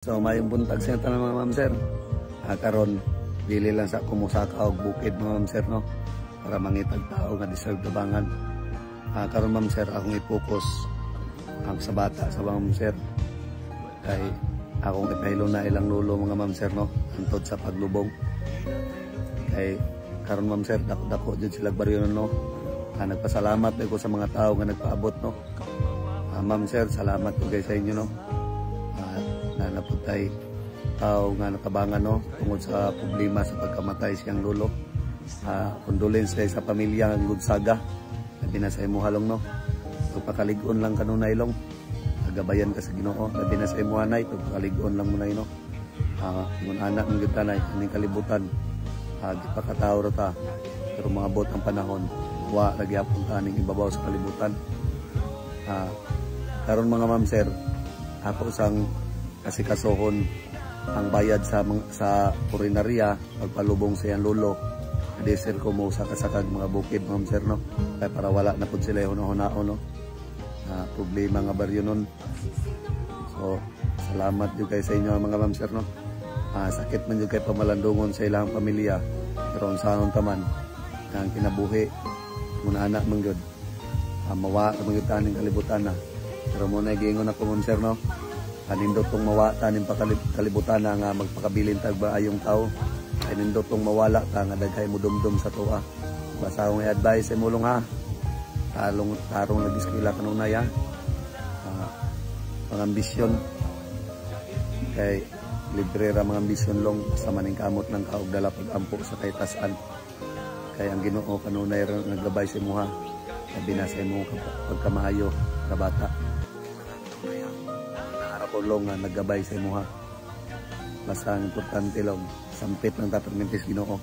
So maayong buntag sa tanan, mga ma'am, sir. Karon dili lang sa kumusaka og bukid, mga ma'am, sir, no, para mangitag tao nga deserve tabangan. Karon, ma'am, sir, akong i-focus ang sa bata sa mga ma'am, sir. Kay akong ipahilo na ilang lolo, mga ma'am, sir, no, hantod sa paglubong. Kay karon, ma'am, sir, dako-dako jud sila baryo, no. Nagpasalamat ko sa mga tao nga nagpaabot, no. Ma'am, sir, salamat ko kay sa inyo, no. Na naputay tao nga natabangan, no, tungod sa problema sa pagkamatay siyang lolo. Condolence kay sa pamilya ng Gonzaga. Labi na sa imuha, long, no. Pagpakalig-on lang kanunay, long. Gabayan ka sa Ginoo. Labi na sa imuha, nay, pagpakalig-on lang mo nay, no. Ingon anak ng gyud tanay aning kalibutan. Gipakatao ra ta. Pero maabot ang panahon, wa ra gyapon ta aning ibabaw sa kalibutan. Karon, mga ma'am, sir, ako sang kasikasuhon ang bayad sa punerarya, pagpalubong sa iyang lolo. Di sir ko mo sa kasakag mga bukid, ma'am, sir, no. Kaya para wala na pud sila hunahunao, no. Problema nga baryo nun. So salamat jud kay sa inyo, mga ma'am, sir, no. Sakit man jud kay pamalandungon sa ilang pamilya, pero unsaon ta man ang kinabuhi muna anak man gyud. Mawa ra man gyud taning kalibutan na. Pero mo na giingon ako, ma'am, sir, no. Kanindot tong mawa taning kalibutan na nga magpakabilin tag ba ayong tao. Ay nindot tong mawala ta nga daghay mo dumdum sa tuwa. Basta akong i-advise sa mulong ha. Talong tarong nag-eskwela kanunay ha. Mga ambisyon kay libre ra mga ambisyon, long, basta maning kamot lang ka og dala pag-ampo sa kaytasan. Kay ang Ginoo kanunay ra naggabay sa imuha. Labi na sa imong pagkamaayo nga bata. Naara ko, long, nga naggabay sa imuha. Basta ang importante, long, sampit lang ta permintis Ginoo.